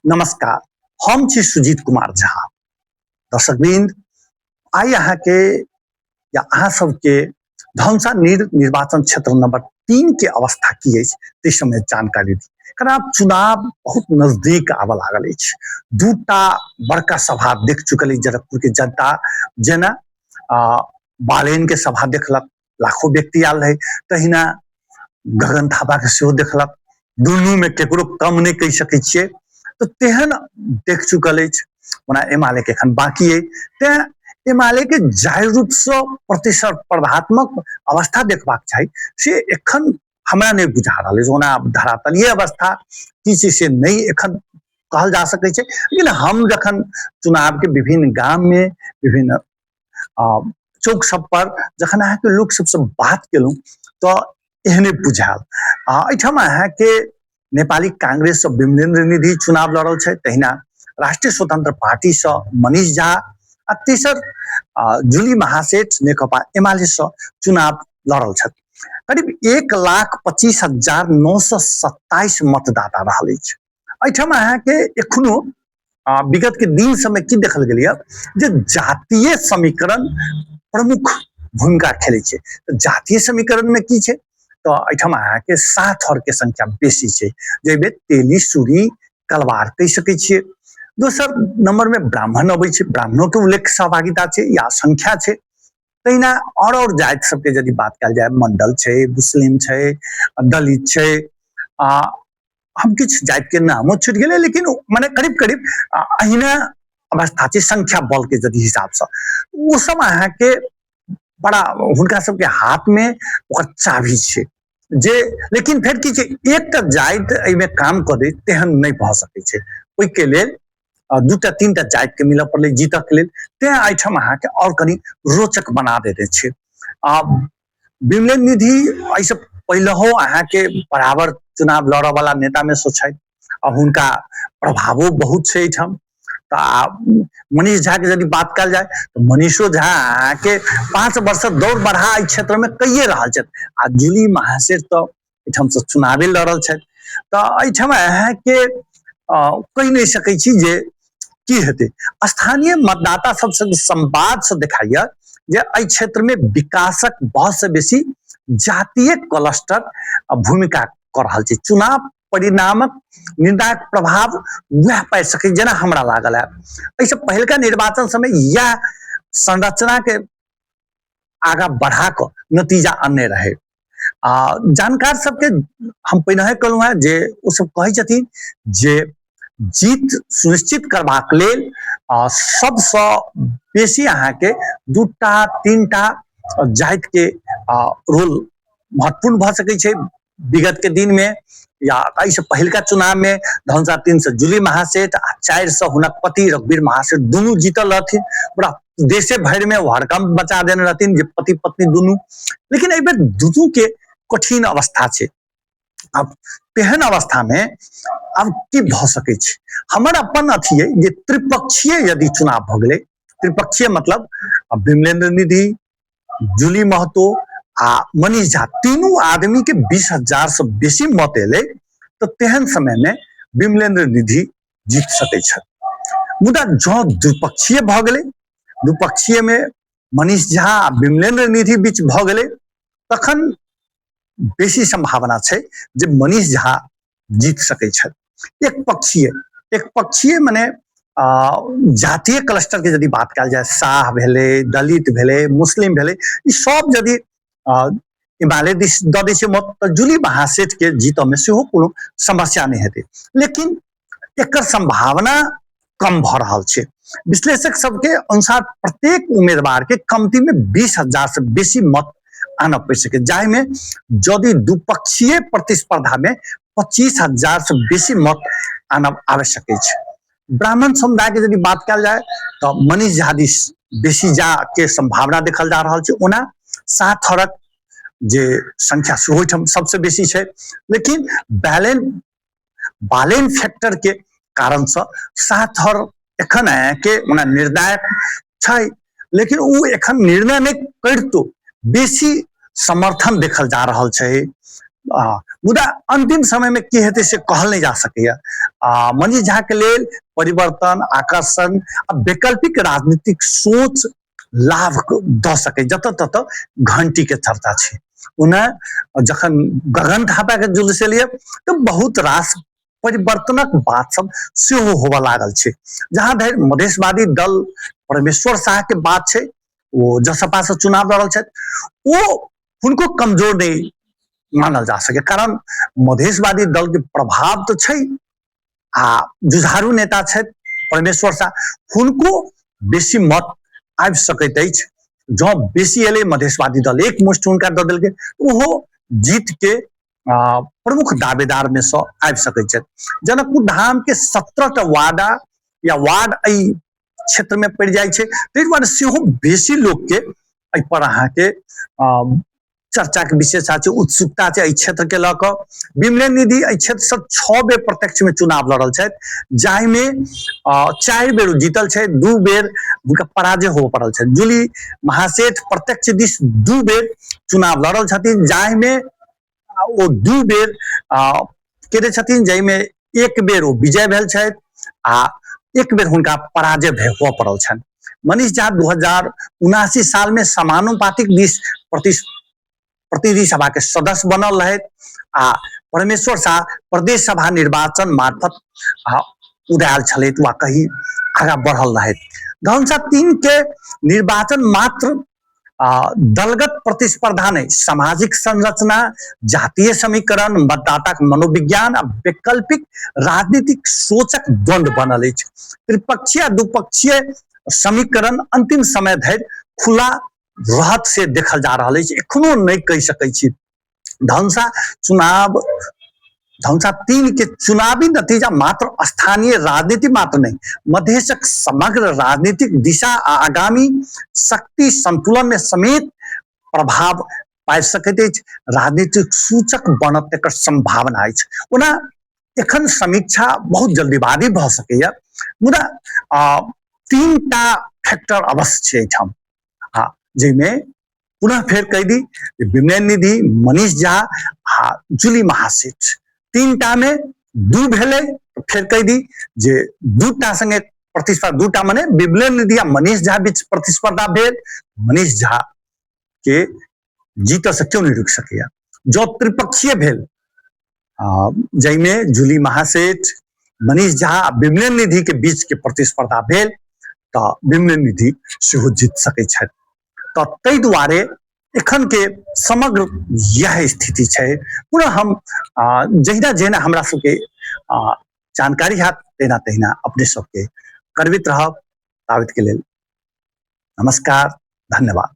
नमस्कार, हम छी सुजीत कुमार झा। दर्शकवृंद, आइ अहाँके या अहाँ सबके धनुषा निर्वाचन क्षेत्र नंबर 3 के अवस्था की अछि ताहि समय जानकारी दी। कारण आब चुनाव बहुत नजदीक आबऽ लागल अछि। दूटा बड़का सभा देख चुकल अछि जनकपुर के जनता, जेना बालेन के सभा देखलक, लाखों व्यक्ति आयल रहे, तहिना गगन थापा के सेहो देखलक। दुनू में केकरो कम नहीं कहि सकै छियै, तऽ तेहन देख चुकल अछि। ओना एमाले के एखन बाकी अइ, तें एमाले के जाहि रूप से प्रतिस्पर्धात्मक अवस्था देखबाक चाही से एखन हमरा नहीं बुझा रहल अछि। ओना धरातलीय अवस्था की छै से नहीं एखन कहल जा सकै छै, लेकिन हम जखन चुनाव के विभिन्न गाम में विभिन्न चौक सब पर जखन अहाँके लोक सबसँ बात केलहुँ तऽ एहने बुझायल। एहिठाम अहाँके नेपाली कांग्रेससँ विमलेन्द्र निधि चुनाव लड़ल छै, तहिना राष्ट्रीय स्वतंत्र पार्टीसँ मनीष झा आ तेसर जूली महासेठ नेकपा एमालेसँ चुनाव लड़ल छथि। करीब 1,25,927 मतदाता रहल अछि। एहिठाम अहाँके एखनो विगत के दिन समय की देखल गेल जे जातीय समीकरण प्रमुख भूमिका खेलै छै। तऽ जातीय समीकरण में की छै तऽ एहिठाम अहाँके 7 थर के संख्या बेसी छै, जाहिमे तेली सूरी कलवार कहि सकै छियै। दोसर नंबर में ब्राह्मण अबै छै, ब्राह्मणों के उल्लेख सहभागिता छै या संख्या छै। तहिना और जाति सबके यदि बात कयल जाय, मंडल छै, मुस्लिम छै, दलित छै, आ हम किछु जाति के नामो छूटि गेलै, लेकिन मने करीब करीब अहिना अवस्था छै संख्या बल के यदि हिसाबसँ। ओ सब अहाँके बड़ा हुनका सबके हाथ में ओकर चाभी छै जे, लेकिन फेर की छै एकटा जाति एहिमे काम कऽ दे तेहन नहि भऽ सकै छै। ओहिके लेल दूटा तीनटा जाति के मिलऽ पड़लै जीतऽ के लेल, तें एहिठाम अहाँके आओर कनि रोचक बना देने छै। आ विमलेन्द्र निधि एहिसँ पहिलहो अहाँके बराबर चुनाव लड़ऽ वाला नेता मे सँ छथि आ हुनका प्रभावो बहुत छै एहिठाम। तऽ आ मनीष झा के यदि बात कयल जाय तऽ मनीषो झा अहाँके 5 वर्ष दौड़ बढ़ा एहि क्षेत्र मे कइए रहल छथि आ जूली महासेठ तऽ एहिठाम से चुनावे लड़ल छथि। तऽ एहिठाम अहाँके कहि नहि सकै छी जे की हेतै। स्थानीय मतदाता सबसँ संवाद से देखाइए जे एहि क्षेत्र में विकासक बहुत से बेसी जातीय क्लस्टर भूमिका कऽ रहल छै। चुनाव परिणामक निर्णायक प्रभाव वएह पाबि सकै जेना हमरा लागल है। एहिसँ पहिलका निर्वाचन समय इएह संरचना के आगा बढ़ा कऽ नतीजा अनने रहे। आ जानकार सबके हम पहिने कहलहुँ हेँ जे ओ सब कहै छथिन जे जीत सुनिश्चित करबाक लेल सबसँ बेसी अहाँके 2टा 3टा जाति के रोल महत्वपूर्ण भऽ सकै छै। विगत के दिन में या एहिसँ पहिलका चुनाव में धनुषा 3 से जूली महासेठ आ 4 से हुनक पति रघुवीर महासेठ दुनू जीतल रहथिन। पूरा देशे भरि में ओ हड़कंप मचा देने रहथिन जे पति पत्नी दुनू, लेकिन एहि बेर दुनू के कठिन अवस्था छै। आब तेहन अवस्था में आब की भऽ सकै छै। हमर अपन अथी अइ जे त्रिपक्षीय यदि चुनाव भऽ गेलै, त्रिपक्षीय मतलब विमलेन्द्र निधि, जूली महतो आ मनीष झा तीनू आदमी के 20,000 से बेसी मत एलै तऽ तेहन समय में विमलेन्द्र निधि जीत सकै छथि। मुदा जँ द्विपक्षीय भऽ गेलै, द्विपक्षीय में मनीष झा आ विमलेन्द्र निधि बीच भऽ गेलै, तखन बेसी संभावना छै जे मनीष झा जीत सकै छथि। एक पक्षीय मने जातीय क्लस्टर के यदि बात कयल जाय, साह भेलै, दलित भेलै, मुस्लिम भेलै, ई सब यदि एमाले दिस दऽ दै छै मत तऽ जूली महासेठ के जीतऽ में सेहो कोनो समस्या नहि हेतै। लेकिन एकर संभावना कम भऽ रहल छै। विश्लेषक सबके अनुसार प्रत्येक उम्मीदवार के कमती में 20,000 से बेसी मत आनऽ पड़ि सकै, जाहिमे यदि द्विपक्षीय प्रतिस्पर्धा में 25,000 से बेसी मत आनब आवश्यक अछि। ब्राह्मण समुदाय के यदि बात कयल जाय तऽ मनीष झा दिस बेसी जा के संभावना देखल जा रहल छै। ओना 7 थरक जे संख्या सेहो एहिठाम सबसे बेसी छै, लेकिन बालेन फैक्टर के कारण से 7 थर एखन के ओना निर्णायक छै, लेकिन ओ एखन निर्णय नहि करितो बेसी समर्थन देखल जा रहल छै मुदा अंतिम समय में की हेतै से कहल नहि जा सकैया। मनीष झा के लेल परिवर्तन, आकर्षण आ वैकल्पिक राजनीतिक सोच लाभ दऽ सकै, जतऽ ततऽ घंटी के चर्चा छै। ओना जखन गगन थापा के जुलूस एलियै तऽ बहुत रास परिवर्तनक बात सब सेहो होबऽ लागल छै। जहां धरि मधेशवादी दल परमेश्वर शाह के बात छै, ओ जसपा से चुनाव लड़ल छथि, ओ हुनको कमजोर नहि मानल जा सके, कारण मधेशवादी दल के प्रभाव तऽ छै आ जुझारू नेता छथि परमेश्वर शाह, हुनको बेसी मत आबि सकैत अछि। जँ बेसी एलै मधेशवादी दल एक मुष्ट हुनका दऽ देलकै, ओहो जीत के प्रमुख दावेदार में से आबि सकैत छथि। जनकपुर धाम के 17 टा वार्डा या वार्ड एहि क्षेत्र में पड़ि जाइ छै, ताहि दुआरे सेहो बेसी लोक के एहि पर अहाँके चर्चा के विशेष छै, उत्सुकता छै एहि क्षेत्र के लऽ कऽ। विमले निधि एहि क्षेत्र से 6 बेर प्रत्यक्ष में चुनाव लड़ल छथि, जाहिमे 4 बेर जीतल छै, 2 बेर हुनका पराजय होबऽ पड़ल छै। जूली महासेठ प्रत्यक्ष दिस 2 बेर चुनाव लड़ल छथिन, जाहिमे ओ 2 बेर केने छथिन, जाहिमे 1 बेर ओ विजय भेल छथि आ 1 बेर हुनका पराजय होबऽ पड़ल छनि। मनीष झा 2079 साल में समानुपातिक दिस प्रतिनिधि सभा के सदस्य बनल रहथि आ परमेश्वर शाह प्रदेश सभा निर्वाचन मार्फत उदायल छलथि वा कही आगा बढ़ल रहथि। धनुषा 3 के निर्वाचन मात्र दलगत प्रतिस्पर्धा नहि, सामाजिक संरचना, जातीय समीकरण, मतदाताक मनोविज्ञान आ वैकल्पिक राजनीतिक सोचक द्वंद्व बनल अछि। त्रिपक्षीय आ दुपक्षीय समीकरण अंतिम समय धरि खुला रहत से देखल जा रहल अछि। एखनो नहि कहि सकै छी। धनुषा चुनाव, धनुषा 3 के चुनावी नतीजा मात्र स्थानीय राजनीति मात्र नहीं, मधेशक समग्र राजनीतिक दिशा आ आगामी शक्ति संतुलन में समेत प्रभाव पाबि सकैत अछि, राजनीतिक सूचक बनत एकर संभावना अछि। ओना एखन समीक्षा बहुत जल्दीबाजी भऽ सकैया, मुदा 3टा फैक्टर अवश्य छै एहिठाम, जाहिमे पुनः फेर कहि दी विमलेन निधि, मनीष झा आ जूली महासेठ, 3टा में 2 भेलै। फेर कहि दी जे 2टा संगे प्रतिस्पर्धा, 2टा मने विमलेन निधि आ मनीष झा बीच प्रतिस्पर्धा भेल, मनीष झा के जीत से क्यों नहीं रुकि सकैया। जँ त्रिपक्षीय भेल जाहिमे जूली महासेठ, मनीष झा आ विमलेन निधि के बीच के प्रतिस्पर्धा भेल तऽ विमलेन निधि सेहो जीत सकै छथि। तऽ ताहि दुआरे एखन के समग्र यह स्थिति छै। पुनः हम जहिना जहिना हमरा सबके जानकारी हैत तहिना तहिना अपने सबके करबैत रहब। ताबत के लेल नमस्कार, धन्यवाद।